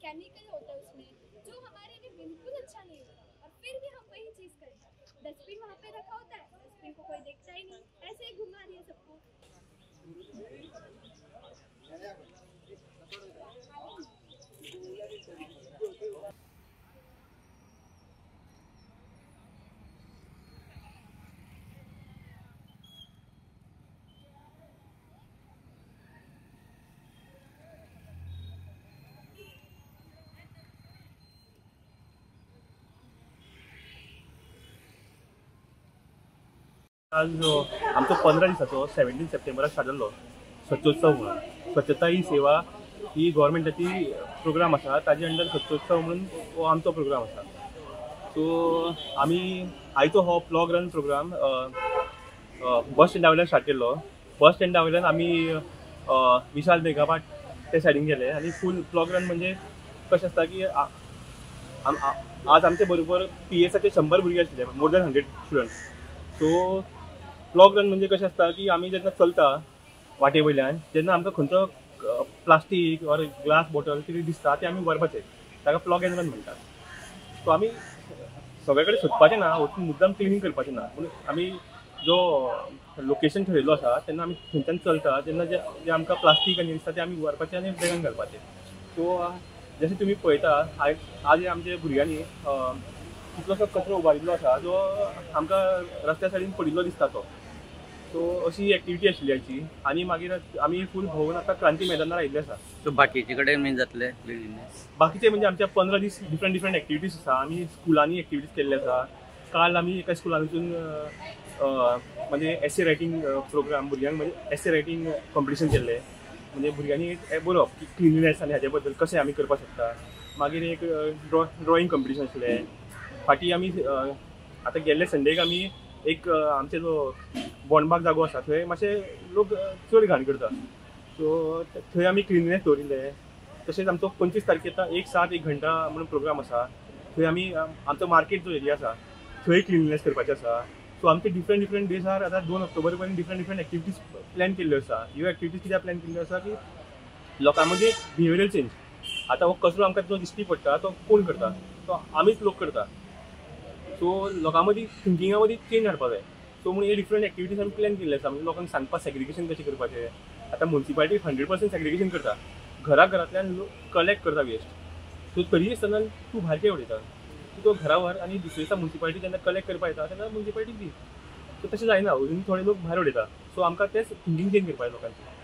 Chemical होता है उसमें, जो हमारे लिए बिल्कुल अच्छा नहीं होता, और फिर भी हम वही चीज़ करते हैं। डस्टबिन वहाँ पे रखा होता है, डस्टबिन को कोई देखता ही नहीं, ऐसे ही घुमा दिया सबको। आज आमचो 15 दिसाचो 17 सप्टेंबराक स्टार्ट जाल्लो स्वच्छोत्सव म्हणून। स्वच्छता ही सेवा ही गव्हर्मेंटाची प्रोग्राम आसा, ताजे अंडर स्वच्छोत्सव म्हणून हो आमचो प्रोग्राम आसा। सो आमी आयचो हो प्लॉग रन प्रोग्राम बस स्टँडा वयल्यान स्टार्ट केल्लो। बस स्टँडा वयल्यान आमी विशाल मेगामार्ट ते सायडीन गेले आनी फूल प्लॉग रन म्हणजे कशें आसता की आज आमचे बरोबर पीएसाचे 100 भुरगे आशिल्ले, more than 100 students. So plog run म्हणजे कशें आसता की आमी जेन्ना चलता वाटे वयल्यान जेन्ना आमकां खंयचो प्लास्टीक ऑर ग्लास बॉटल कितें दिसता तें आमी व्हरपाचें, ताका प्लॉग एंड रन म्हणटात। सो आमी सगळे कडेन सोदपाचें ना, वचून मुद्दाम क्लिनींग करपाचें ना, पूण आमी जो लोकेशन ठरयल्लो आसा तेन्ना आमी थंयच्यान चलता तेन्ना जे आमकां प्लास्टीक आनी दिसता तें आमी व्हरपाचें आनी बॅगान घालपाचें। सो जशें तुमी पळयता आज आमच्या भुरग्यांनी कितलोसो कचरो उबारिल्लो आसा जो आमकां रस्त्या सायडीन पडिल्लो दिसता तो। सो अशी एक्टिविटी आशिल्ली आयची आनी मागीर आमी फूल भोंवून आतां क्रांती मैदानार आयिल्ले आसा। सो बाकीचे कडेन म्हणजे जातले क्लिनिंगनेस? बाकीचे म्हणजे आमच्या 15 दीस डिफरंट डिफरंट एक्टिविटीज आसा। आमी स्कुलांनी एक्टिविटीज केल्ले आसा। काल आमी एका स्कुलान वचून म्हणजे एसे रायटींग प्रोग्राम भुरग्यांक म्हणजे एसे रायटींग कॉम्पिटिशन केल्लें, म्हणजे भुरग्यांनी बरोवप की क्लिनिनेस आनी हाजे बद्दल कशें आमी करपाक शकता। मागीर एक ड्रॉइंग कॉम्पिटिशन आशिल्लें। फाटीं आमी आतां गेल्ले संडेक आमी एक आमचे जो बोंडबाग जागो आसा थंय मातशे लोक चड घाण करता, सो थंय आमी क्लिनिनेस दवरिल्ले। तशेंच आमचो 25 तारखेर 1-7 1 घंटा म्हणून प्रोग्राम आसा, थंय आमी आमचो मार्केट जो एरिया आसा थंय क्लिनिनेस करपाचें आसा। सो आमचे डिफरंट डिफरंट डेजार आतां 2 ऑक्टोबर पर्यंत डिफरंट डिफरंट एक्टिविटीज प्लॅन केल्ल्यो आसा। ह्यो एक्टिविटीज कित्याक प्लॅन केल्ल्यो आसा की लोकां मदीं बिहेवियर चेंज। आतां हो कचरो आमकां जो दिश्टी पडटा तो कोण करता, तो आमीच लोक करता। सो लोकां मदीं थिंकिंगा मदीं चेंज हाडपा जाय। सो म्हणून हे डिफरंट एक्टिविटीज आमी प्लॅन केल्ले आसा, म्हणजे लोकांक सांगपाक सेग्रिगेशन कशें करपाचें। आतां मुन्सिपालिटी 100% सेग्रिगेशन करता, घरा घरांतल्यान लोक कलेक्ट करता वेस्ट। सो तरी आसतना तूं भायर कितें उडयता, तूं तो घरा व्हर आनी दुसरे दिसा मुन्सिपालिटी जेन्ना कलेक्ट करपाक येता तेन्ना मुन्सिपालिटीक दी। सो तशें जायना, अजून थोडे लोक भायर उडयता। सो आमकां तेंच थिंकींग चेंज करपाक जाय लोकांचें।